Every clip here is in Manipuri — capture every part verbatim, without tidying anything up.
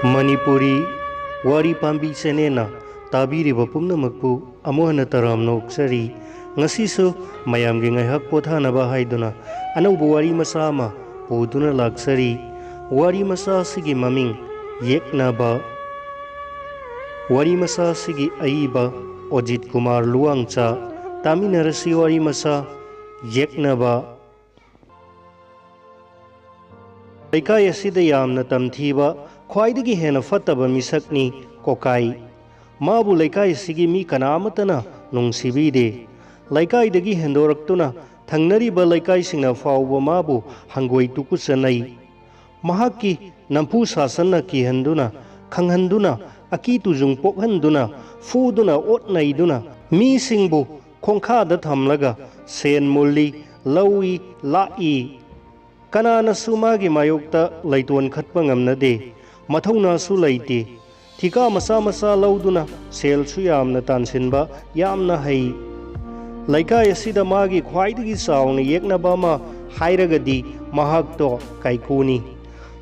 ꯃꯅꯤꯄꯨꯔꯤ ꯋꯥꯔꯤ ꯄꯥꯝꯕꯤ ꯆꯦꯅꯦꯜꯅ ꯇꯥꯕꯤꯔꯤꯕ ꯄꯨꯝꯅꯃꯛꯄꯨ ꯑꯃꯨꯛ ꯍꯟꯅ ꯇꯔꯥꯝꯅ ꯑꯣꯛꯆꯔꯤ꯫ ꯉꯁꯤꯁꯨ ꯃꯌꯥꯝꯒꯤ ꯉꯥꯏꯍꯥꯛ ꯄꯣꯊꯥꯅꯕ ꯍꯥꯏꯗꯨꯅ ꯑꯅꯧꯕ ꯋꯥꯔꯤ ꯃꯆꯥ ꯑꯃ ꯄꯨꯗꯨꯅ ꯂꯥꯛꯆꯔꯤ꯫ ꯋꯥꯔꯤ ꯃꯆꯥ ꯑꯁꯤꯒꯤ ꯃꯃꯤꯡ ꯌꯦꯛꯅꯕ꯫ ꯋꯥꯔꯤ ꯃꯆꯥ ꯑꯁꯤꯒꯤ ꯑꯏꯕ ꯑꯣꯖꯤꯠ ꯀꯨꯃꯥꯔ ꯂꯨꯋꯥꯡꯆꯥ꯫ ꯇꯥꯃꯤꯟꯅꯔꯁꯤ ꯋꯥꯔꯤ ꯃꯆꯥ ꯌꯦꯛꯅꯕ꯫ ꯂꯩꯀꯥꯏ ꯑꯁꯤꯗ ꯌꯥꯝꯅ ꯇꯝꯊꯤꯕ, ꯈ꯭ꯋꯥꯏꯗꯒꯤ ꯍꯦꯟꯅ ꯐꯠꯇꯕ ꯃꯤꯁꯛꯅꯤ ꯀꯣꯀꯥꯏ꯫ ꯃꯥꯕꯨ ꯂꯩꯀꯥꯏ ꯑꯁꯤꯒꯤ ꯃꯤ ꯀꯅꯥ ꯑꯃꯠꯇꯅ ꯅꯨꯡꯁꯤꯕꯤꯗꯦ꯫ ꯂꯩꯀꯥꯏꯗꯒꯤ ꯍꯦꯟꯗꯣꯔꯛꯇꯨꯅ ꯊꯪꯅꯔꯤꯕ ꯂꯩꯀꯥꯏꯁꯤꯡꯅ ꯐꯥꯎꯕ ꯃꯥꯕꯨ ꯍꯪꯒꯣꯏ ꯇꯨꯀꯨꯠꯆꯅꯩ꯫ ꯃꯍꯥꯛꯀꯤ ꯅꯝꯐꯨ ꯁꯥꯁꯟꯅ ꯀꯤꯍꯟꯗꯨꯅ, ꯈꯪꯍꯟꯗꯨꯅ, ꯑꯀꯤ ꯇꯨꯖꯨꯡ ꯄꯣꯛꯍꯟꯗꯨꯅ, ꯐꯨꯗꯨꯅ, ꯑꯣꯠ ꯅꯩꯗꯨꯅ, ꯃꯤꯁꯤꯡꯕꯨ ꯈꯣꯡꯈꯥꯗ ꯊꯝꯂꯒ ꯁꯦꯟ ꯃꯨꯜꯂꯤ, ꯂꯧꯏ, ꯂꯥꯛꯏ꯫ ꯀꯅꯥꯅꯁꯨ ꯃꯥꯒꯤ ꯃꯥꯌꯣꯛꯇ ꯂꯩꯇꯣꯟ ꯈꯠꯄ ꯉꯝꯅꯗꯦ꯫ ꯃꯊꯧꯅꯥꯁꯨ ꯂꯩꯇꯦ꯫ ꯊꯤꯀꯥ ꯃꯆꯥ ꯃꯆꯥ ꯂꯧꯗꯨꯅ ꯁꯦꯜꯁꯨ ꯌꯥꯝꯅ ꯇꯥꯟꯁꯤꯟꯕ, ꯌꯥꯝꯅ ꯍꯩ꯫ ꯂꯩꯀꯥꯏ ꯑꯁꯤꯗ ꯃꯥꯒꯤ ꯈ꯭ꯋꯥꯏꯗꯒꯤ ꯆꯥꯎꯅ ꯌꯦꯛꯅꯕ ꯑꯃ ꯍꯥꯏꯔꯒꯗꯤ ꯃꯍꯥꯛꯇꯣ ꯀꯥꯏꯀꯨꯅꯤ꯫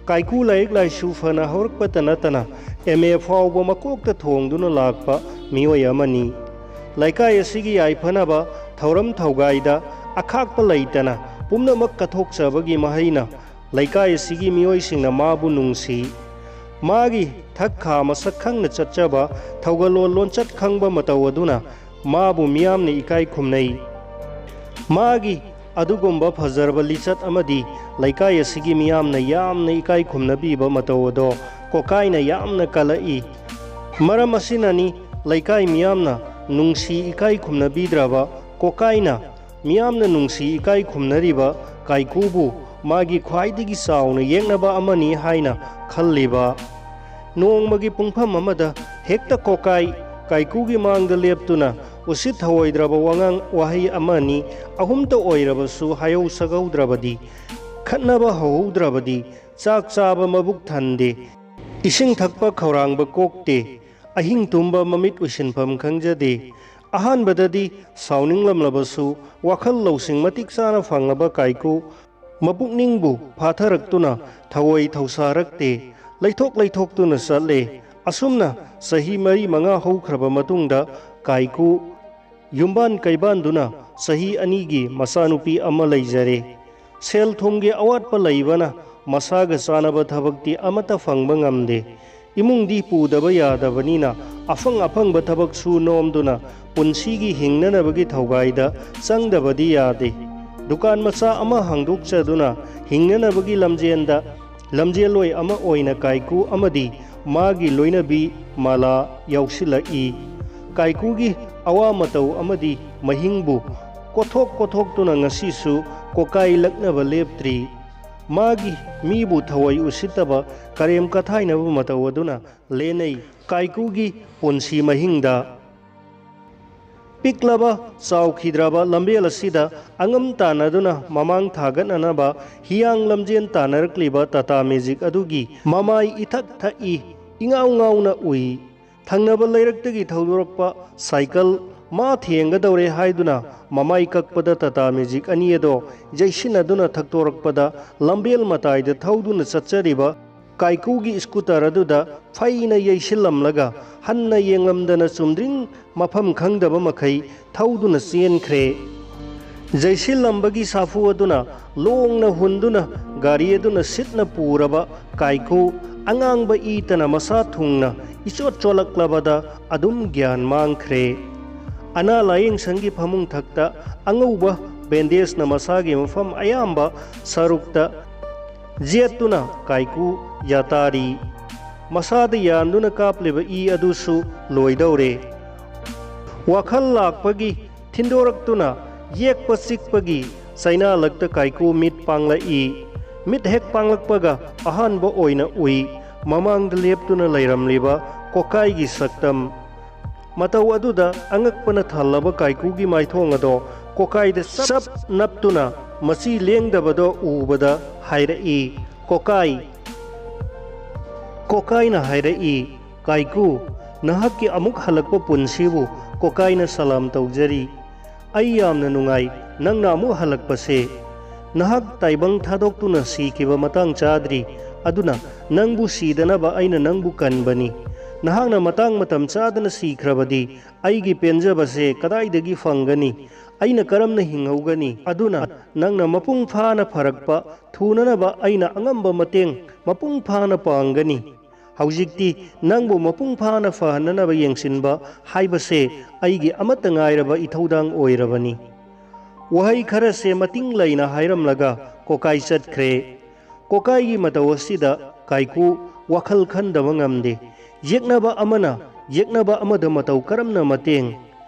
ꯀꯥꯏꯀꯨ ꯂꯥꯏꯔꯤꯛ ꯂꯥꯏꯁꯨ ꯐꯅ ꯍꯧꯔꯛꯄꯇ ꯅꯠꯇꯅ ꯑꯦꯝ ꯑꯦ ꯐꯥꯎꯕ ꯃꯀꯣꯛꯇ ꯊꯣꯡꯗꯨꯅ ꯂꯥꯛꯄ ꯃꯤꯑꯣꯏ ꯑꯃꯅꯤ꯫ ꯂꯩꯀꯥꯏ ꯑꯁꯤꯒꯤ ꯌꯥꯏꯐꯅꯕ ꯊꯧꯔꯝ ꯊꯧꯒꯥꯏꯗ ꯑꯈꯥꯛꯄ ꯂꯩꯇꯅ ꯄꯨꯝꯅꯃꯛ ꯀꯠꯊꯣꯛꯆꯕꯒꯤ ꯃꯍꯩꯅ ꯂꯩꯀꯥꯏ ꯑꯁꯤꯒꯤ ꯃꯤꯑꯣꯏꯁꯤꯡꯅ ꯃꯥꯕꯨ ꯅꯨꯡꯁꯤ꯫ ꯃꯥꯒꯤ ꯊꯛ ꯈꯥ ꯃꯁꯛ ꯈꯪꯅ ꯆꯠꯆꯕ, ꯊꯧꯒꯜꯂꯣꯟ ꯂꯣꯟꯆꯠ ꯈꯪꯕ ꯃꯇꯧ ꯑꯗꯨꯅ ꯃꯥꯕꯨ ꯃꯤꯌꯥꯝꯅ ꯏꯀꯥꯏ ꯈꯨꯝꯅꯩ꯫ ꯃꯥꯒꯤ ꯑꯗꯨꯒꯨꯝꯕ ꯐꯖꯔꯕ ꯂꯤꯆꯠ ꯑꯃꯗꯤ ꯂꯩꯀꯥꯏ ꯑꯁꯤꯒꯤ ꯃꯤꯌꯥꯝꯅ ꯌꯥꯝꯅ ꯏꯀꯥꯏ ꯈꯨꯝꯅꯕꯤꯕ ꯃꯇꯧ ꯑꯗꯣ ꯀꯣꯀꯥꯏꯅ ꯌꯥꯝꯅ ꯀꯜꯂꯛꯏ꯫ ꯃꯔꯝ ꯑꯁꯤꯅꯅꯤ ꯂꯩꯀꯥꯏ ꯃꯤꯌꯥꯝꯅ ꯅꯨꯡꯁꯤ ꯏꯀꯥꯏ ꯈꯨꯝꯅꯕꯤꯗ꯭ꯔꯕ ꯀꯣꯀꯥꯏꯅ ꯃꯤꯌꯥꯝꯅ ꯅꯨꯡꯁꯤ ꯏꯀꯥꯏ ꯈꯨꯝꯅꯔꯤꯕ ꯀꯥꯏꯀꯨꯕꯨ ꯃꯥꯒꯤ ꯈ꯭ꯋꯥꯏꯗꯒꯤ ꯆꯥꯎꯅ ꯌꯦꯛꯅꯕ ꯑꯃꯅꯤ ꯍꯥꯏꯅ ꯈꯜꯂꯤꯕ꯫ ꯅꯣꯡꯃꯒꯤ ꯄꯨꯡꯐꯝ ꯑꯃꯗ ꯍꯦꯛꯇ ꯀꯣꯀꯥꯏ ꯀꯥꯏꯀꯨꯒꯤ ꯃꯥꯡꯗ ꯂꯦꯞꯇꯨꯅ ꯎꯁꯤꯠ ꯊꯑꯣꯏꯗ꯭ꯔꯕ ꯋꯥꯉꯥꯡ ꯋꯥꯍꯩ ꯑꯃꯅꯤ ꯑꯍꯨꯝꯇ ꯑꯣꯏꯔꯕꯁꯨ ꯍꯥꯏꯍꯧ ꯁꯛꯍꯧꯗ꯭ꯔꯕꯗꯤ, ꯈꯠꯅꯕ ꯍꯧꯍꯧꯗ꯭ꯔꯕꯗꯤ ꯆꯥꯛ ꯆꯥꯕ ꯃꯕꯨꯛ ꯊꯟꯗꯦ, ꯏꯁꯤꯡ ꯊꯛꯄ ꯈꯧꯔꯥꯡꯕ ꯀꯣꯛꯇꯦ, ꯑꯍꯤꯡ ꯇꯨꯝꯕ ꯃꯃꯤꯠ ꯎꯏꯁꯤꯟꯐꯝ ꯈꯪꯖꯗꯦ꯫ ꯑꯍꯥꯟꯕꯗꯗꯤ ꯁꯥꯎꯅꯤꯡꯂꯝꯂꯕꯁꯨ ꯋꯥꯈꯜ ꯂꯧꯁꯤꯡ ꯃꯇꯤꯛ ꯆꯥꯅ ꯐꯪꯂꯕ ꯀꯥꯏꯀꯨ ꯃꯄꯨꯛꯅꯤꯡꯕꯨ ꯐꯥꯊꯔꯛꯇꯨꯅ ꯊꯑꯣꯏ ꯊꯧꯁꯥꯔꯛꯇꯦ꯫ ꯂꯩꯊꯣꯛ ꯂꯩꯊꯣꯛꯇꯨꯅ ꯆꯠꯂꯦ꯫ ꯑꯁꯨꯝꯅ ꯆꯍꯤ ꯃꯔꯤ ꯃꯉꯥ ꯍꯧꯈ꯭ꯔꯕ ꯃꯇꯨꯡꯗ ꯀꯥꯏꯀꯨ ꯌꯨꯝꯕꯥꯟ ꯀꯩꯕꯥꯟꯗꯨꯅ ꯆꯍꯤ ꯑꯅꯤꯒꯤ ꯃꯆꯥꯅꯨꯄꯤ ꯑꯃ ꯂꯩꯖꯔꯦ꯫ ꯁꯦꯜ ꯊꯨꯝꯒꯤ ꯑꯋꯥꯠꯄ ꯂꯩꯕꯅ ꯃꯁꯥꯒ ꯆꯥꯅꯕ ꯊꯕꯛꯇꯤ ꯑꯃꯠꯇ ꯐꯪꯕ ꯉꯝꯗꯦ꯫ ꯏꯃꯨꯡꯗꯤ ꯄꯨꯗꯕ ꯌꯥꯗꯕꯅꯤꯅ ꯑꯐꯪ ꯑꯐꯪꯕ ꯊꯕꯛ ꯁꯨ ꯅꯣꯝꯗꯨꯅ ꯄꯨꯟꯁꯤꯒꯤ ꯍꯤꯡꯅꯅꯕꯒꯤ ꯊꯧꯒꯥꯏꯗ ꯆꯪꯗꯕꯗꯤ ꯌꯥꯗꯦ꯫ ꯗꯨꯀꯥꯟ ꯃꯆꯥ ꯑꯃ ꯍꯥꯡꯗꯣꯛꯆꯗꯨꯅ ꯍꯤꯡꯅꯅꯕꯒꯤ ꯂꯝꯖꯦꯟꯗ ꯂꯝꯖꯦꯜꯂꯣꯏ ꯑꯃ ꯑꯣꯏꯅ ꯀꯥꯏꯀꯨ ꯑꯃꯗꯤ ꯃꯥꯒꯤ ꯂꯣꯏꯅꯕꯤ ꯃꯥꯂꯥ ꯌꯥꯎꯁꯤꯜꯂꯛꯏ꯫ ꯀꯥꯏꯀꯨꯒꯤ ꯑꯋꯥ ꯃꯇꯧ ꯑꯃꯗꯤ ꯃꯍꯤꯡꯕꯨ ꯀꯣꯊꯣꯛ ꯀꯣꯊꯣꯛꯇꯨꯅ ꯉꯁꯤꯁꯨ ꯀꯣꯀꯥꯏ ꯂꯛꯅꯕ ꯂꯦꯞꯇ꯭ꯔꯤ꯫ ꯃꯥꯒꯤ ꯃꯤꯕꯨ ꯊꯑꯣꯏ ꯎꯁꯤꯠꯇꯕ ꯀꯔꯦꯝ ꯀꯊꯥꯏꯅꯕ ꯃꯇꯧ ꯑꯗꯨꯅ ꯂꯦꯟꯅꯩ ꯀꯥꯏꯀꯨꯒꯤ ꯄꯨꯟꯁꯤ ꯃꯍꯤꯡꯗ꯫ ꯄꯤꯛꯂꯕ ꯆꯥꯎꯈꯤꯗ꯭ꯔꯕ ꯂꯝꯕꯦꯜ ꯑꯁꯤꯗ ꯑꯉꯝ ꯇꯥꯟꯅꯗꯨꯅ ꯃꯃꯥꯡ ꯊꯥꯒꯠꯅꯅꯕ ꯍꯤꯌꯥꯡ ꯂꯝꯖꯦꯟ ꯇꯥꯟꯅꯔꯛꯂꯤꯕ ꯇꯥꯇꯥ ꯃꯦꯖꯤꯛ ꯑꯗꯨꯒꯤ ꯃꯃꯥꯏ ꯏꯊꯛ ꯊꯛꯏ, ꯏꯉꯥꯎ ꯉꯥꯎꯅ ꯎꯏ꯫ ꯊꯪꯅꯕ ꯂꯩꯔꯛꯇꯒꯤ ꯊꯧꯗꯣꯔꯛꯄ ꯁꯥꯏꯀꯜ ꯃꯥ ꯊꯦꯡꯒꯗꯧꯔꯦ ꯍꯥꯏꯗꯨꯅ ꯃꯃꯥꯏ ꯀꯛꯄꯗ ꯇꯥꯇꯥ ꯃꯦꯖꯤꯛ ꯑꯅꯤ ꯑꯗꯣ ꯌꯩꯁꯤꯟꯅꯗꯨꯅ ꯊꯛꯇꯣꯔꯛꯄꯗ ꯂꯝꯕꯦꯜ ꯃꯇꯥꯏꯗ ꯊꯧꯗꯨꯅ ꯆꯠꯆꯔꯤꯕ ꯀꯥꯏꯀꯨꯒꯤ ꯁ꯭ꯀꯨꯇꯔ ꯑꯗꯨꯗ ꯐꯩꯅ ꯌꯩꯁꯤꯜꯂꯝꯂꯒ ꯍꯟꯅ ꯌꯦꯡꯂꯝꯗꯅ ꯆꯨꯝꯗ꯭ꯔꯤꯡ ꯃꯐꯝ ꯈꯪꯗꯕ ꯃꯈꯩ ꯊꯧꯗꯨꯅ ꯆꯦꯟꯈ꯭ꯔꯦ꯫ ꯌꯩꯁꯤꯜꯂꯝꯕꯒꯤ ꯁꯥꯐꯨ ꯑꯗꯨꯅ ꯂꯣꯡꯅ ꯍꯨꯟꯗꯨꯅ ꯒꯥꯔꯤ ꯑꯗꯨꯅ ꯁꯤꯠꯅ ꯄꯨꯔꯕ ꯀꯥꯏꯀꯨ ꯑꯉꯥꯡꯕ ꯏꯇꯅ ꯃꯁꯥ ꯊꯨꯡꯅ ꯏꯆꯣꯠ ꯆꯣꯠꯂꯛꯂꯕꯗ ꯑꯗꯨꯝ ꯒ꯭ꯌꯥꯟ ꯃꯥꯡꯈ꯭ꯔꯦ꯫ ꯑꯅꯥ ꯂꯥꯌꯦꯡ ꯁꯪꯒꯤ ꯐꯃꯨꯡ ꯊꯛꯇ ꯑꯉꯧꯕ ꯕꯦꯟꯗꯦꯖꯅ ꯃꯁꯥꯒꯤ ꯃꯐꯝ ꯑꯌꯥꯝꯕ ꯁꯔꯨꯛꯇ ꯌꯦꯠꯇꯨꯅ ꯀꯥꯏꯀꯨ ꯌꯥꯇꯥꯔꯤ꯫ ꯃꯁꯥꯗ ꯌꯥꯟꯗꯨꯅ ꯀꯥꯞꯂꯤꯕ ꯏ ꯑꯗꯨꯁꯨ ꯂꯣꯏꯗꯧꯔꯦ꯫ ꯋꯥꯈꯜ ꯂꯥꯛꯄꯒꯤ ꯊꯤꯟꯗꯣꯔꯛꯇꯨꯅ ꯌꯦꯛꯄ ꯆꯤꯛꯄꯒꯤ ꯆꯩꯅꯥꯂꯛꯇ ꯀꯥꯏꯀꯨ ꯃꯤꯠ ꯄꯥꯡꯂꯛꯏ꯫ ꯃꯤꯠ ꯍꯦꯛ ꯄꯥꯡꯂꯛꯄꯒ ꯑꯍꯥꯟꯕ ꯑꯣꯏꯅ ꯎꯏ ꯃꯃꯥꯡꯗ ꯂꯦꯞꯇꯨꯅ ꯂꯩꯔꯝꯂꯤꯕ ꯀꯣꯀꯥꯏꯒꯤ ꯁꯛꯇꯝ꯫ ꯃꯇꯧ ꯑꯗꯨꯗ ꯑꯉꯛꯄꯅ ꯊꯜꯂꯕ ꯀꯥꯏꯀꯨꯒꯤ ꯃꯥꯏꯊꯣꯡ ꯑꯗꯣ ꯀꯣꯀꯥꯏꯗ ꯆꯞ ꯅꯞꯇꯨꯅ ꯃꯆꯤ ꯂꯦꯡꯗꯕꯗꯣ ꯎꯕꯗ ꯍꯥꯏꯔꯛꯏ, "ꯀꯣꯀꯥꯏ!" ꯀꯣꯀꯥꯏꯅ ꯍꯥꯏꯔꯛꯏ, "ꯀꯥꯏꯀꯨ, ꯅꯍꯥꯛꯀꯤ ꯑꯃꯨꯛ ꯍꯜꯂꯛꯄ ꯄꯨꯟꯁꯤꯕꯨ ꯀꯣꯀꯥꯏꯅ ꯁꯂꯥꯝ ꯇꯧꯖꯔꯤ꯫ ꯑꯩ ꯌꯥꯝꯅ ꯅꯨꯡꯉꯥꯏ ꯅꯪꯅ ꯑꯃꯨꯛ ꯍꯜꯂꯛꯄꯁꯦ꯫ ꯅꯍꯥꯛ ꯇꯥꯏꯕꯪ ꯊꯥꯗꯣꯛꯇꯨꯅ ꯁꯤꯈꯤꯕ ꯃꯇꯥꯡ ꯆꯥꯗ꯭ꯔꯤ꯫ ꯑꯗꯨꯅ ꯅꯪꯕꯨ ꯁꯤꯗꯅꯕ ꯑꯩꯅ ꯅꯪꯕꯨ ꯀꯟꯕꯅꯤ꯫ ꯅꯍꯥꯛꯅ ꯃꯇꯥꯡ ꯃꯇꯝ ꯆꯥꯗꯅ ꯁꯤꯈ꯭ꯔꯕꯗꯤ ꯑꯩꯒꯤ ꯄꯦꯟꯖꯕꯁꯦ ꯀꯗꯥꯏꯗꯒꯤ ꯐꯪꯒꯅꯤ? ꯑꯩꯅ ꯀꯔꯝꯅ ꯍꯤꯡꯍꯧꯒꯅꯤ? ꯑꯗꯨꯅ ꯅꯪꯅ ꯃꯄꯨꯡ ꯐꯥꯅ ꯐꯔꯛꯄ ꯊꯨꯅꯅꯕ ꯑꯩꯅ ꯑꯉꯝꯕ ꯃꯇꯦꯡ ꯃꯄꯨꯡ ꯐꯥꯅ ꯄꯥꯡꯒꯅꯤ꯫ ꯍꯧꯖꯤꯛꯇꯤ ꯅꯪꯕꯨ ꯃꯄꯨꯡ ꯐꯥꯅ ꯐꯍꯟꯅꯅꯕ ꯌꯦꯡꯁꯤꯟꯕ ꯍꯥꯏꯕꯁꯦ ꯑꯩꯒꯤ ꯑꯃꯠꯇ ꯉꯥꯏꯔꯕ ꯏꯊꯧꯗꯥꯡ ꯑꯣꯏꯔꯕꯅꯤ꯫ ꯋꯥꯍꯩ ꯈꯔꯁꯦ ꯃꯇꯤꯡ ꯂꯩꯅ ꯍꯥꯏꯔꯝꯂꯒ ꯀꯣꯀꯥꯏ ꯆꯠꯈ꯭ꯔꯦ꯫ ꯀꯣꯀꯥꯏꯒꯤ ꯃꯇꯧ ꯑꯁꯤꯗ ꯀꯥꯏꯀꯨ ꯋꯥꯈꯜ ꯈꯟꯗꯕ ꯉꯝꯗꯦ꯫ ꯌꯦꯛꯅꯕ ꯑꯃꯅ ꯌꯦꯛꯅꯕ ꯑꯃꯗ ꯃꯇꯧ ꯀꯔꯝꯅ ꯃꯇꯦꯡ?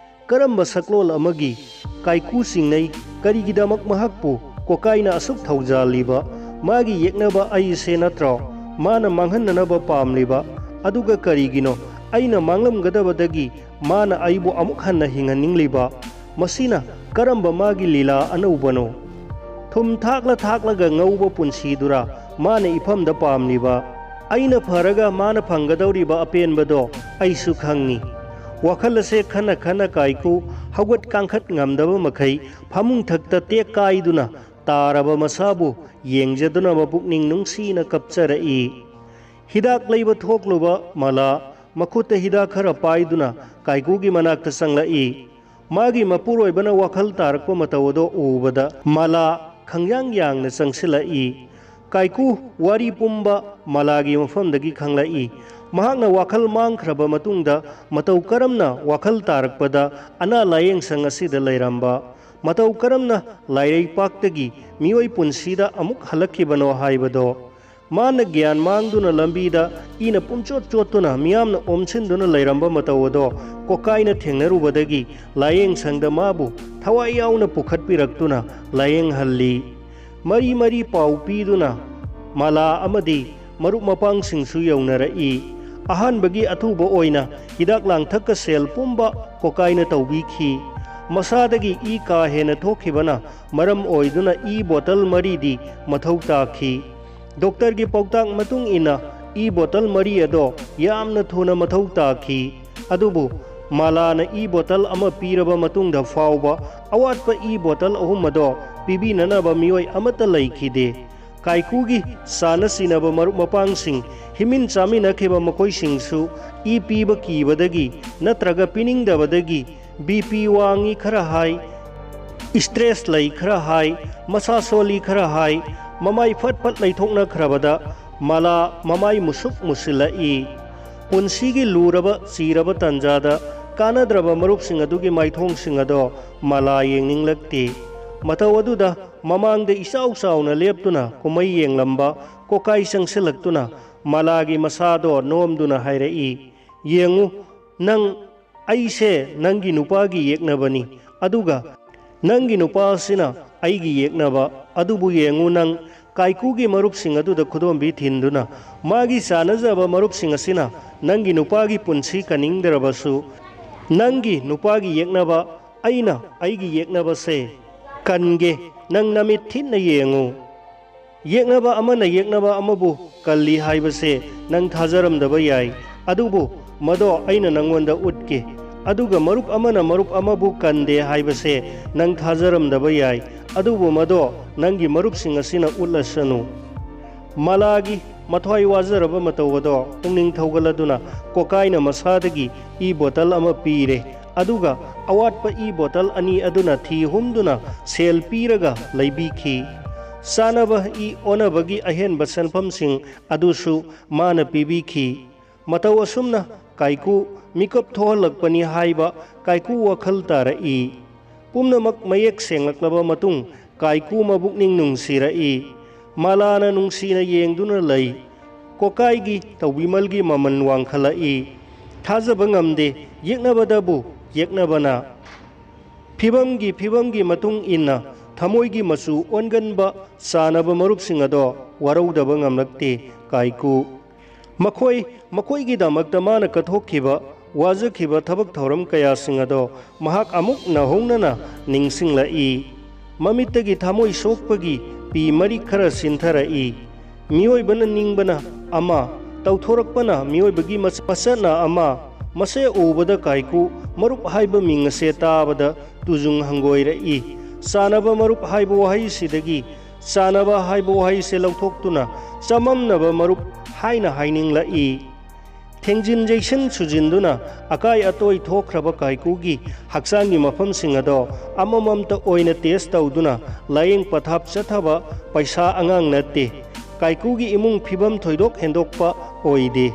ꯀꯔꯝꯕ ꯁꯛꯂꯣꯟ ꯑꯃꯒꯤ ꯀꯥꯏꯀꯨ ꯆꯤꯡꯅꯩ? ꯀꯔꯤꯒꯤꯗꯃꯛ ꯃꯍꯥꯛꯄꯨ ꯀꯣꯀꯥꯏꯅ ꯑꯁꯨꯛ ꯊꯧꯖꯥꯜꯂꯤꯕ? ꯃꯥꯒꯤ ꯌꯦꯛꯅꯕ ꯑꯩꯁꯦ ꯅꯠꯇ꯭ꯔꯣ ꯃꯥꯅ ꯃꯥꯡꯍꯟꯅꯅꯕ ꯄꯥꯝꯂꯤꯕ? ꯑꯗꯨꯒ ꯀꯔꯤꯒꯤꯅꯣ ꯑꯩꯅ ꯃꯥꯡꯂꯝꯒꯗꯕꯗꯒꯤ ꯃꯥꯅ ꯑꯩꯕꯨ ꯑꯃꯨꯛ ꯍꯟꯅ ꯍꯤꯡꯍꯟꯅꯤꯡꯂꯤꯕ? ꯃꯁꯤꯅ ꯀꯔꯝꯕ ꯃꯥꯒꯤ ꯂꯤꯂꯥ ꯑꯅꯧꯕꯅꯣ? ꯊꯨꯝ ꯊꯥꯛꯂ ꯊꯥꯛꯂꯒ ꯉꯧꯕ ꯄꯨꯟꯁꯤꯗꯨꯔꯥ ꯃꯥꯅ ꯏꯐꯝꯗ ꯄꯥꯝꯂꯤꯕ? ꯑꯩꯅ ꯐꯔꯒ ꯃꯥꯅ ꯐꯪꯒꯗꯧꯔꯤꯕ ꯑꯄꯦꯟꯕꯗꯣ ꯑꯩꯁꯨ ꯈꯪꯉꯤ꯫ ꯋꯥꯈꯜ ꯑꯁꯦ ꯈꯟꯅ ꯈꯟꯅ ꯀꯥꯏꯀꯨ ꯍꯧꯒꯠ ꯀꯥꯡꯈꯠ ꯉꯝꯗꯕ ꯃꯈꯩ ꯐꯃꯨꯡ ꯊꯛꯇ ꯇꯦꯛ ꯀꯥꯏꯗꯨꯅ ꯇꯥꯔꯕ ꯃꯁꯥꯕꯨ ꯌꯦꯡꯖꯗꯨꯅ ꯃꯄꯨꯛꯅꯤꯡ ꯅꯨꯡꯁꯤꯅ ꯀꯞꯆꯔꯛꯏ꯫ ꯍꯤꯗꯥꯛ ꯂꯩꯕ ꯊꯣꯛꯂꯨꯕ ꯃꯂꯥ ꯃꯈꯨꯠꯇ ꯍꯤꯗꯥꯛ ꯈꯔ ꯄꯥꯏꯗꯨꯅ ꯀꯥꯏꯀꯨꯒꯤ ꯃꯅꯥꯛꯇ ꯆꯪꯂꯛꯏ꯫ ꯃꯥꯒꯤ ꯃꯄꯨꯔꯣꯏꯕꯅ ꯋꯥꯈꯜ ꯇꯥꯔꯛꯄ ꯃꯇꯧ ꯑꯗꯣ ꯎꯕꯗ ꯃꯂꯥ ꯈꯪꯌꯥꯡ ꯌꯥꯡꯅ ꯆꯪꯁꯤꯜꯂꯛꯏ꯫ ꯀꯥꯏꯀꯨ ꯋꯥꯔꯤ ꯄꯨꯝꯕ ꯃꯂꯥꯒꯤ ꯃꯐꯝꯗꯒꯤ ꯈꯪꯂꯛꯏ꯫ ꯃꯍꯥꯛꯅ ꯋꯥꯈꯜ ꯃꯥꯡꯈ꯭ꯔꯕ ꯃꯇꯨꯡꯗ ꯃꯇꯧ ꯀꯔꯝꯅ ꯋꯥꯈꯜ ꯇꯥꯔꯛꯄꯗ ꯑꯅꯥ ꯂꯥꯌꯦꯡ ꯁꯪ ꯑꯁꯤꯗ ꯂꯩꯔꯝꯕ, ꯃꯇꯧ ꯀꯔꯝꯅ ꯂꯥꯏꯔꯩꯄꯥꯛꯇꯒꯤ ꯃꯤꯑꯣꯏ ꯄꯨꯟꯁꯤꯗ ꯑꯃꯨꯛ ꯍꯜꯂꯛꯈꯤꯕꯅꯣ ꯍꯥꯏꯕꯗꯣ꯫ ꯃꯥꯅ ꯒ꯭ꯌꯥꯟ ꯃꯥꯡꯗꯨꯅ ꯂꯝꯕꯤꯗ ꯏꯅ ꯄꯨꯝꯆꯣꯠ ꯆꯣꯠꯇꯨꯅ ꯃꯤꯌꯥꯝꯅ ꯑꯣꯝꯁꯤꯟꯗꯨꯅ ꯂꯩꯔꯝꯕ ꯃꯇꯧ ꯑꯗꯣ ꯀꯣꯀꯥꯏꯅ ꯊꯦꯡꯅꯔꯨꯕꯗꯒꯤ ꯂꯥꯌꯦꯡ ꯁꯪꯗ ꯃꯥꯕꯨ ꯊꯋꯥꯏ ꯌꯥꯎꯅ ꯄꯨꯈꯠꯄꯤꯔꯛꯇꯨꯅ ꯂꯥꯌꯦꯡꯍꯜꯂꯤ꯫ ꯃꯔꯤ ꯃꯔꯤ ꯄꯥꯎ ꯄꯤꯗꯨꯅ ꯃꯂꯥ ꯑꯃꯗꯤ ꯃꯔꯨꯞ ꯃꯄꯥꯡꯁꯤꯡꯁꯨ ꯌꯧꯅꯔꯛꯏ꯫ ꯑꯍꯥꯟꯕꯒꯤ ꯑꯊꯨꯕ ꯑꯣꯏꯅ ꯍꯤꯗꯥꯛ ꯂꯥꯡꯊꯛꯀ ꯁꯦꯜ ꯄꯨꯝꯕ ꯀꯣꯀꯥꯏꯅ ꯇꯧꯕꯤꯈꯤ꯫ ꯃꯁꯥꯗꯒꯤ ꯏ ꯀꯥ ꯍꯦꯟꯅ ꯊꯣꯛꯈꯤꯕꯅ ꯃꯔꯝ ꯑꯣꯏꯗꯨꯅ ꯏ ꯕꯣꯇꯜ ꯃꯔꯤꯗꯤ ꯃꯊꯧ ꯇꯥꯈꯤ꯫ ꯗꯣꯛꯇꯔꯒꯤ ꯄꯥꯎꯇꯥꯛ ꯃꯇꯨꯡ ꯏꯟꯅ ꯏ ꯕꯣꯇꯜ ꯃꯔꯤ ꯑꯗꯣ ꯌꯥꯝꯅ ꯊꯨꯅ ꯃꯊꯧ ꯇꯥꯈꯤ꯫ ꯑꯗꯨꯕꯨ ꯃꯂꯥꯅ ꯏ ꯕꯣꯇꯜ ꯑꯃ ꯄꯤꯔꯕ ꯃꯇꯨꯡꯗ ꯐꯥꯎꯕ ꯑꯋꯥꯠꯄ ꯏ ꯕꯣꯇꯜ ꯑꯍꯨꯝ ꯑꯗꯣ ꯄꯤꯕꯤꯅꯅꯕ ꯃꯤꯑꯣꯏ ꯑꯃꯠꯇ ꯂꯩꯈꯤꯗꯦ꯫ ꯀꯥꯏꯀꯨꯒꯤ ꯆꯥꯅ ꯆꯤꯅꯕ ꯃꯔꯨꯞ ꯃꯄꯥꯡꯁꯤꯡ, ꯍꯤꯃꯤꯟ ꯆꯥꯃꯤꯟꯅꯈꯤꯕ ꯃꯈꯣꯏꯁꯤꯡꯁꯨ ꯏ ꯄꯤꯕ ꯀꯤꯕꯗꯒꯤ ꯅꯠꯇ꯭ꯔꯒ ꯄꯤꯅꯤꯡꯗꯕꯗꯒꯤ ꯕꯤ ꯄꯤ ꯋꯥꯡꯉꯤ ꯈꯔ ꯍꯥꯏ, ꯏꯁꯇ꯭ꯔꯦꯁ ꯂꯩ ꯈꯔ ꯍꯥꯏ, ꯃꯁꯥ ꯁꯣꯜꯂꯤ ꯈꯔ ꯍꯥꯏ, ꯃꯃꯥꯏ ꯐꯠ ꯐꯠ ꯂꯩꯊꯣꯛꯅꯈ꯭ꯔꯕꯗ ꯃꯂꯥ ꯃꯃꯥꯏ ꯃꯨꯁꯨꯛ ꯃꯨꯁꯤꯜꯂꯛꯏ꯫ ꯄꯨꯟꯁꯤꯒꯤ ꯂꯨꯔꯕ ꯆꯤꯔꯕ ꯇꯥꯟꯖꯥꯗ ꯀꯥꯟꯅꯗ꯭ꯔꯕ ꯃꯔꯨꯞꯁꯤꯡ ꯑꯗꯨꯒꯤ ꯃꯥꯏꯊꯣꯡꯁꯤꯡ ꯑꯗꯣ ꯃꯂꯥ ꯌꯦꯡꯅꯤꯡꯂꯛꯇꯦ꯫ ꯃꯇꯧ ꯑꯗꯨꯗ ꯃꯃꯥꯡꯗ ꯏꯆꯥꯎ ꯆꯥꯎꯅ ꯂꯦꯞꯇꯨꯅ ꯀꯨꯝꯍꯩ ꯌꯦꯡꯂꯝꯕ ꯀꯣꯀꯥꯏ ꯆꯪꯁꯤꯜꯂꯛꯇꯨꯅ ꯃꯂꯥꯒꯤ ꯃꯁꯥꯗꯣ ꯅꯣꯝꯗꯨꯅ ꯍꯥꯏꯔꯛꯏ, "ꯌꯦꯡꯉꯨ, ꯅꯪ, ꯑꯩꯁꯦ ꯅꯪꯒꯤ ꯅꯨꯄꯥꯒꯤ ꯌꯦꯛꯅꯕꯅꯤ, ꯑꯗꯨꯒ ꯅꯪꯒꯤ ꯅꯨꯄꯥ ꯑꯁꯤꯅ ꯑꯩꯒꯤ ꯌꯦꯛꯅꯕ꯫ ꯑꯗꯨꯕꯨ ꯌꯦꯡꯉꯨ, ꯅꯪ ꯀꯥꯏꯀꯨꯒꯤ ꯃꯔꯨꯞꯁꯤꯡ ꯑꯗꯨꯗ ꯈꯨꯗꯣꯝꯕꯤ ꯊꯤꯟꯗꯨꯅ ꯃꯥꯒꯤ ꯆꯥꯅꯖꯕ ꯃꯔꯨꯞꯁꯤꯡ ꯑꯁꯤꯅ ꯅꯪꯒꯤ ꯅꯨꯄꯥꯒꯤ ꯄꯨꯟꯁꯤ ꯀꯟꯅꯤꯡꯗ꯭ꯔꯕꯁꯨ, ꯅꯪꯒꯤ ꯅꯨꯄꯥꯒꯤ ꯌꯦꯛꯅꯕ ꯑꯩꯅ ꯑꯩꯒꯤ ꯌꯦꯛꯅꯕꯁꯦ ꯀꯟꯒꯦ, ꯅꯪ ꯅꯃꯤꯠ ꯊꯤꯟꯅ ꯌꯦꯡꯉꯨ꯫ ꯌꯦꯛꯅꯕ ꯑꯃꯅ ꯌꯦꯛꯅꯕ ꯑꯃꯕꯨ ꯀꯜꯂꯤ ꯍꯥꯏꯕꯁꯦ ꯅꯪ ꯊꯥꯖꯔꯝꯗꯕ ꯌꯥꯏ, ꯑꯗꯨꯕꯨ ꯃꯗꯣ ꯑꯩꯅ ꯅꯪꯉꯣꯟꯗ ꯎꯠꯀꯦ꯫ ꯑꯗꯨꯒ ꯃꯔꯨꯞ ꯑꯃꯅ ꯃꯔꯨꯞ ꯑꯃꯕꯨ ꯀꯟꯗꯦ ꯍꯥꯏꯕꯁꯦ ꯅꯪ ꯊꯥꯖꯔꯝꯗꯕ ꯌꯥꯏ, ꯑꯗꯨꯕꯨ ꯃꯗꯣ ꯅꯪꯒꯤ ꯃꯔꯨꯞꯁꯤꯡ ꯑꯁꯤꯅ ꯎꯠꯂꯁꯅꯨ꯫" ꯃꯂꯥꯒꯤ ꯃꯊ꯭ꯋꯥꯏ ꯋꯥꯖꯔꯕ ꯃꯇꯧ ꯑꯗꯣ ꯄꯨꯛꯅꯤꯡ ꯊꯧꯒꯠꯂꯗꯨꯅ ꯀꯣꯀꯥꯏꯅ ꯃꯁꯥꯗꯒꯤ ꯏ ꯕꯣꯇꯜ ꯑꯃ ꯄꯤꯔꯦ꯫ ꯑꯗꯨꯒ ꯑꯋꯥꯠꯄ ꯏ ꯕꯣꯇꯜ ꯑꯅꯤ ꯑꯗꯨꯅ ꯊꯤ ꯍꯨꯝꯗꯨꯅ ꯁꯦꯜ ꯄꯤꯔꯒ ꯂꯩꯕꯤꯈꯤ꯫ ꯆꯥꯅꯕ ꯏ ꯑꯣꯟꯅꯕꯒꯤ ꯑꯍꯦꯟꯕ ꯁꯦꯟꯐꯝꯁꯤꯡ ꯑꯗꯨꯁꯨ ꯃꯥꯅ ꯄꯤꯕꯤꯈꯤ꯫ ꯃꯇꯧ ꯑꯁꯨꯝꯅ ꯀꯥꯏꯀꯨ ꯃꯤꯀꯞ ꯊꯣꯛꯍꯜꯂꯛꯄꯅꯤ ꯍꯥꯏꯕ ꯀꯥꯏꯀꯨ ꯋꯥꯈꯜ ꯇꯥꯔꯛꯏ꯫ ꯄꯨꯝꯅꯃꯛ ꯃꯌꯦꯛ ꯁꯦꯡꯂꯛꯂꯕ ꯃꯇꯨꯡ ꯀꯥꯏꯀꯨ ꯃꯕꯨꯛꯅꯤꯡ ꯅꯨꯡꯁꯤꯔꯛꯏ꯫ ꯃꯂꯥꯅ ꯅꯨꯡꯁꯤꯅ ꯌꯦꯡꯗꯨꯅ ꯂꯩ꯫ ꯀꯣꯀꯥꯏꯒꯤ ꯇꯧꯕꯤꯃꯜꯒꯤ ꯃꯃꯜ ꯋꯥꯡꯈꯠꯂꯛꯏ꯫ ꯊꯥꯖꯕ ꯉꯝꯗꯦ, ꯌꯦꯛꯅꯕꯗꯕꯨ ꯌꯦꯛꯅꯕꯅ꯫ ꯐꯤꯕꯝꯒꯤ, ꯐꯤꯕꯝꯒꯤ ꯃꯇꯨꯡ ꯏꯟꯅ ꯊꯃꯣꯏꯒꯤ ꯃꯆꯨ ꯑꯣꯟꯒꯟꯕ ꯆꯥꯅꯕ ꯃꯔꯨꯞꯁꯤꯡ ꯑꯗꯣ ꯋꯥꯔꯧꯗꯕ ꯉꯝꯂꯛꯇꯦ ꯀꯥꯏꯀꯨ꯫ ꯃꯈꯣꯏ, ꯃꯈꯣꯏꯒꯤꯗꯃꯛꯇ ꯃꯥꯅ ꯀꯠꯊꯣꯛꯈꯤꯕ, ꯋꯥꯖꯈꯤꯕ ꯊꯕꯛ ꯊꯧꯔꯝ ꯀꯌꯥꯁꯤꯡ ꯑꯗꯣ ꯃꯍꯥꯛ ꯑꯃꯨꯛ ꯅꯧꯍꯧꯅꯅ ꯅꯤꯡꯁꯤꯡꯂꯛꯏ꯫ ꯃꯃꯤꯠꯇꯒꯤ ꯊꯃꯣꯏ ꯁꯣꯛꯄꯒꯤ ꯄꯤ ꯃꯔꯤꯛ ꯈꯔ ꯆꯤꯟꯊꯔꯛꯏ꯫ ꯃꯤꯑꯣꯏꯕꯅ ꯅꯤꯡꯕꯅ ꯑꯃ, ꯇꯧꯊꯣꯔꯛꯄꯅ ꯃꯤꯑꯣꯏꯕꯒꯤ ꯃꯆ-, ꯃꯆꯠꯅ ꯑꯃ꯫ ꯃꯁꯦ ꯎꯕꯗ ꯀꯥꯏꯀꯨ ꯃꯔꯨꯞ ꯍꯥꯏꯕ ꯃꯤꯡ ꯑꯁꯦ ꯇꯥꯕꯗ ꯇꯨꯖꯨꯡ ꯍꯪꯒꯣꯏꯔꯛꯏ꯫ ꯆꯥꯅꯕ ꯃꯔꯨꯞ ꯍꯥꯏꯕ ꯋꯥꯍꯩꯁꯤꯗꯒꯤ ꯆꯥꯅꯕ ꯍꯥꯏꯕ ꯋꯥꯍꯩꯁꯦ ꯂꯧꯊꯣꯛꯇꯨꯅ ꯆꯃꯝꯅꯕ ꯃꯔꯨꯞ ꯍꯥꯏꯅ ꯍꯥꯏꯅꯤꯡꯂꯛꯏ꯫ ꯊꯦꯡꯖꯤꯟ ꯌꯩꯁꯤꯟ ꯁꯨꯖꯤꯟꯗꯨꯅ ꯑꯀꯥꯏ ꯑꯇꯣꯏ ꯊꯣꯛꯈ꯭ꯔꯕ ꯀꯥꯏꯀꯨꯒꯤ ꯍꯛꯆꯥꯡꯒꯤ ꯃꯐꯝꯁꯤꯡ ꯑꯗꯣ ꯑꯃꯃꯝꯇ ꯑꯣꯏꯅ ꯇꯦꯁ ꯇꯧꯗꯨꯅ ꯂꯥꯌꯦꯡ ꯄꯊꯥꯞ ꯆꯠꯊꯕ ꯄꯩꯁꯥ ꯑꯉꯥꯡ ꯅꯠꯇꯦ꯫ ꯀꯥꯏꯀꯨꯒꯤ ꯏꯃꯨꯡ ꯐꯤꯕꯝ ꯊꯣꯏꯗꯣꯛ ꯍꯦꯟꯗꯣꯛꯄ ꯑꯣꯏꯗꯦ꯫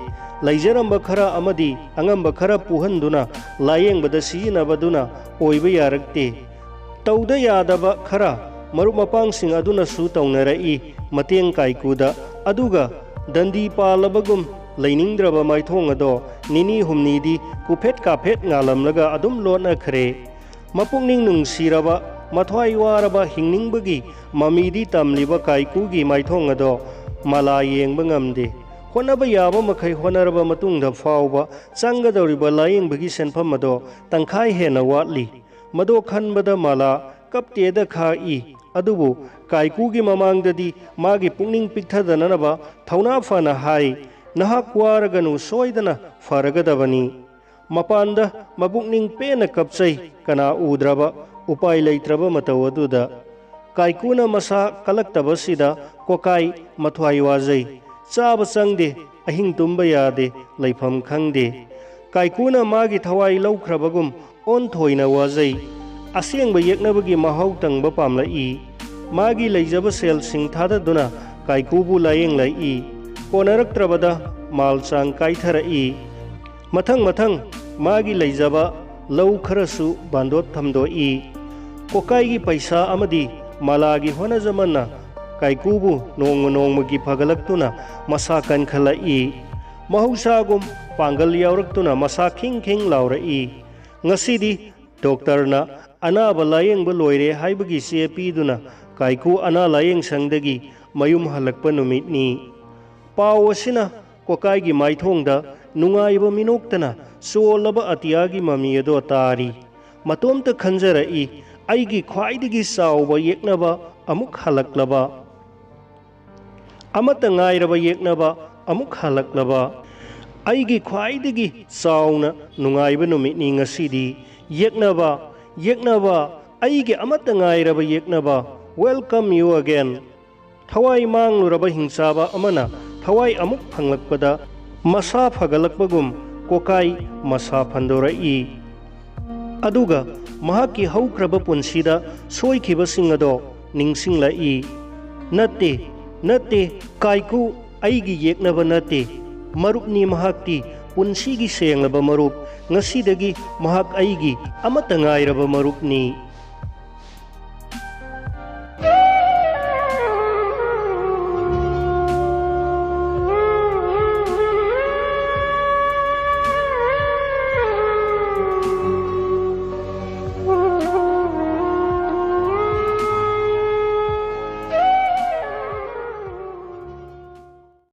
ꯂꯩꯖꯔꯝꯕ ꯈꯔ ꯑꯃꯗꯤ ꯑꯉꯝꯕ ꯈꯔ ꯄꯨꯍꯟꯗꯨꯅ ꯂꯥꯌꯦꯡꯕꯗ ꯁꯤꯖꯤꯟꯅꯕꯗꯨꯅ ꯑꯣꯏꯕ ꯌꯥꯔꯛꯇꯦ꯫ ꯇꯧꯗ ꯌꯥꯗꯕ ꯈꯔ ꯃꯔꯨꯞ ꯃꯄꯥꯡꯁꯤꯡ ꯑꯗꯨꯅꯁꯨ ꯇꯧꯅꯔꯛꯏ ꯃꯇꯦꯡ ꯀꯥꯏꯀꯨꯗ꯫ ꯑꯗꯨꯒ ꯗꯟꯗꯤ ꯄꯥꯜꯂꯕꯒꯨꯝ ꯂꯩꯅꯤꯡꯗ꯭ꯔꯕ ꯃꯥꯏꯊꯣꯡ ꯑꯗꯣ ꯅꯤꯅꯤ ꯍꯨꯝꯅꯤꯗꯤ ꯀꯨꯐꯦꯠ ꯀꯥꯐꯦꯠ ꯉꯥꯜꯂꯝꯂꯒ ꯑꯗꯨꯝ ꯂꯣꯠꯅꯈ꯭ꯔꯦ꯫ ꯃꯄꯨꯛꯅꯤꯡ ꯅꯨꯡꯁꯤꯔꯕ, ꯃꯊ꯭ꯋꯥꯏ ꯋꯥꯔꯕ ꯍꯤꯡꯅꯤꯡꯕꯒꯤ ꯃꯃꯤꯗꯤ ꯇꯝꯂꯤꯕ ꯀꯥꯏꯀꯨꯒꯤ ꯃꯥꯏꯊꯣꯡ ꯑꯗꯣ ꯃꯂꯥ ꯌꯦꯡꯕ ꯉꯝꯗꯦ꯫ ꯍꯣꯠꯅꯕ ꯌꯥꯕ ꯃꯈꯩ ꯍꯣꯠꯅꯔꯕ ꯃꯇꯨꯡꯗ ꯐꯥꯎꯕ ꯆꯪꯒꯗꯧꯔꯤꯕ ꯂꯥꯌꯦꯡꯕꯒꯤ ꯁꯦꯟꯐꯝ ꯑꯗꯣ ꯇꯪꯈꯥꯏ ꯍꯦꯟꯅ ꯋꯥꯠꯂꯤ꯫ ꯃꯗꯣ ꯈꯟꯕꯗ ꯃꯥꯂꯥ ꯀꯞꯇꯦꯗ ꯈꯥꯛꯏ꯫ ꯑꯗꯨꯕꯨ ꯀꯥꯏꯀꯨꯒꯤ ꯃꯃꯥꯡꯗꯗꯤ ꯃꯥꯒꯤ ꯄꯨꯛꯅꯤꯡ ꯄꯤꯛꯊꯗꯅꯅꯕ ꯊꯧꯅꯥ ꯐꯅ ꯍꯥꯏ, "ꯅꯍꯥꯛ ꯋꯥꯔꯒꯅꯨ, ꯁꯣꯏꯗꯅ ꯐꯔꯒꯗꯕꯅꯤ"꯫ ꯃꯄꯥꯟꯗ ꯃꯄꯨꯛꯅꯤꯡ ꯄꯦꯟꯅ ꯀꯞꯆꯩ, ꯀꯅꯥ ꯎꯗ꯭ꯔꯕ, ꯎꯄꯥꯏ ꯂꯩꯇ꯭ꯔꯕ ꯃꯇꯧ ꯑꯗꯨꯗ꯫ ꯀꯥꯏꯀꯨꯅ ꯃꯁꯥ ꯀꯜꯂꯛꯇꯕꯁꯤꯗ ꯀꯣꯀꯥꯏ ꯃꯊ꯭ꯋꯥꯏ ꯋꯥꯖꯩ꯫ ꯆꯥꯕ ꯆꯪꯗꯦ, ꯑꯍꯤꯡ ꯇꯨꯝꯕ ꯌꯥꯗꯦ, ꯂꯩꯐꯝ ꯈꯪꯗꯦ꯫ ꯀꯥꯏꯀꯨꯅ ꯃꯥꯒꯤ ꯊꯋꯥꯏ ꯂꯧꯈ꯭ꯔꯕꯒꯨꯝ ꯑꯣꯟꯊꯣꯏꯅ ꯋꯥꯖꯩ꯫ ꯑꯁꯦꯡꯕ ꯌꯦꯛꯅꯕꯒꯤ ꯃꯍꯥꯎ ꯇꯪꯕ ꯄꯥꯝꯂꯛꯏ꯫ ꯃꯥꯒꯤ ꯂꯩꯖꯕ ꯁꯦꯜꯁꯤꯡ ꯊꯥꯗꯗꯨꯅ ꯀꯥꯏꯀꯨꯕꯨ ꯂꯥꯌꯦꯡꯂꯛꯏ꯫ ꯀꯣꯟꯅꯔꯛꯇ꯭ꯔꯕꯗ ꯃꯥꯜ ꯆꯥꯡ ꯀꯥꯏꯊꯔꯛꯏ꯫ ꯃꯊꯪ ꯃꯊꯪ ꯃꯥꯒꯤ ꯂꯩꯖꯕ ꯂꯧ ꯈꯔꯁꯨ ꯕꯥꯟꯗꯣꯠ ꯊꯝꯗꯣꯛꯏ꯫ ꯀꯣꯀꯥꯏꯒꯤ ꯄꯩꯁꯥ ꯑꯃꯗꯤ ꯃꯥꯂꯥꯒꯤ ꯍꯣꯠꯅꯖꯃꯟꯅ ꯀꯥꯏꯀꯨꯕꯨ ꯅꯣꯡꯃ ꯅꯣꯡꯃꯒꯤ ꯐꯒꯠꯂꯛꯇꯨꯅ ꯃꯁꯥ ꯀꯟꯈꯠꯂꯛꯏ꯫ ꯃꯍꯧꯁꯥꯒꯨꯝ ꯄꯥꯡꯒꯜ ꯌꯥꯎꯔꯛꯇꯨꯅ ꯃꯁꯥ ꯈꯤꯡ ꯈꯤꯡ ꯂꯥꯎꯔꯛꯏ꯫ ꯉꯁꯤꯗꯤ ꯗꯣꯛꯇꯔꯅ ꯑꯅꯥꯕ ꯂꯥꯌꯦꯡꯕ ꯂꯣꯏꯔꯦ ꯍꯥꯏꯕꯒꯤ ꯆꯦ ꯄꯤꯗꯨꯅ ꯀꯥꯏꯀꯨ ꯑꯅꯥ ꯂꯥꯌꯦꯡ ꯁꯪꯗꯒꯤ ꯃꯌꯨꯝ ꯍꯜꯂꯛꯄ ꯅꯨꯃꯤꯠꯅꯤ꯫ ꯄꯥꯎ ꯑꯁꯤꯅ ꯀꯣꯀꯥꯏꯒꯤ ꯃꯥꯏꯊꯣꯡꯗ ꯅꯨꯡꯉꯥꯏꯕ ꯃꯤꯅꯣꯛꯇꯅ ꯆꯣꯜꯂꯕ ꯑꯇꯤꯌꯥꯒꯤ ꯃꯃꯤ ꯑꯗꯣ ꯇꯥꯔꯤ꯫ ꯃꯇꯣꯝꯇ ꯈꯟꯖꯔꯛꯏ, "ꯑꯩꯒꯤ ꯈ꯭ꯋꯥꯏꯗꯒꯤ ꯆꯥꯎꯕ ꯌꯦꯛꯅꯕ ꯑꯃꯨꯛ ꯍꯜꯂꯛꯂꯕ꯫ ꯑꯃꯠꯇ ꯉꯥꯏꯔꯕ ꯌꯦꯛꯅꯕ ꯑꯃꯨꯛ ꯍꯜꯂꯛꯂꯕ꯫ ꯑꯩꯒꯤ ꯈ꯭ꯋꯥꯏꯗꯒꯤ ꯆꯥꯎꯅ ꯅꯨꯡꯉꯥꯏꯕ ꯅꯨꯃꯤꯠꯅꯤ ꯉꯁꯤꯗꯤ꯫ ꯌꯦꯛꯅꯕ, ꯌꯦꯛꯅꯕ, ꯑꯩꯒꯤ ꯑꯃꯠꯇ ꯉꯥꯏꯔꯕ ꯌꯦꯛꯅꯕ, Welcome you again. ꯊꯋꯥꯏ ꯃꯥꯡꯂꯨꯔꯕ ꯍꯤꯡꯆꯥꯕ ꯑꯃꯅ ꯊꯋꯥꯏ ꯑꯃꯨꯛ ꯐꯪꯂꯛꯄꯗ ꯃꯁꯥ ꯐꯒꯠꯂꯛꯄꯒꯨꯝ ꯀꯣꯀꯥꯏ ꯃꯁꯥ ꯐꯟꯗꯣꯔꯛꯏ꯫ ꯑꯗꯨꯒ ꯃꯍꯥꯛꯀꯤ ꯍꯧꯈ꯭ꯔꯕ ꯄꯨꯟꯁꯤꯗ ꯁꯣꯏꯈꯤꯕꯁꯤꯡ ꯑꯗꯣ ꯅꯤꯡꯁꯤꯡꯂꯛꯏ꯫ "ꯅꯠꯇꯦ, ꯅꯠꯇꯦ, ꯀꯥꯏꯀꯨ ꯑꯩꯒꯤ ꯌꯦꯛꯅꯕ ꯅꯠꯇꯦ꯫ ꯃꯔꯨꯞꯅꯤ ꯃꯍꯥꯛꯇꯤ, ꯄꯨꯟꯁꯤꯒꯤ ꯁꯦꯡꯂꯕ ꯃꯔꯨꯞ꯫ ꯉꯁꯤꯗꯒꯤ ꯃꯍꯥꯛ ꯑꯩꯒꯤ ꯑꯃꯠꯇ ꯉꯥꯏꯔꯕ ꯃꯔꯨꯞꯅꯤ"꯫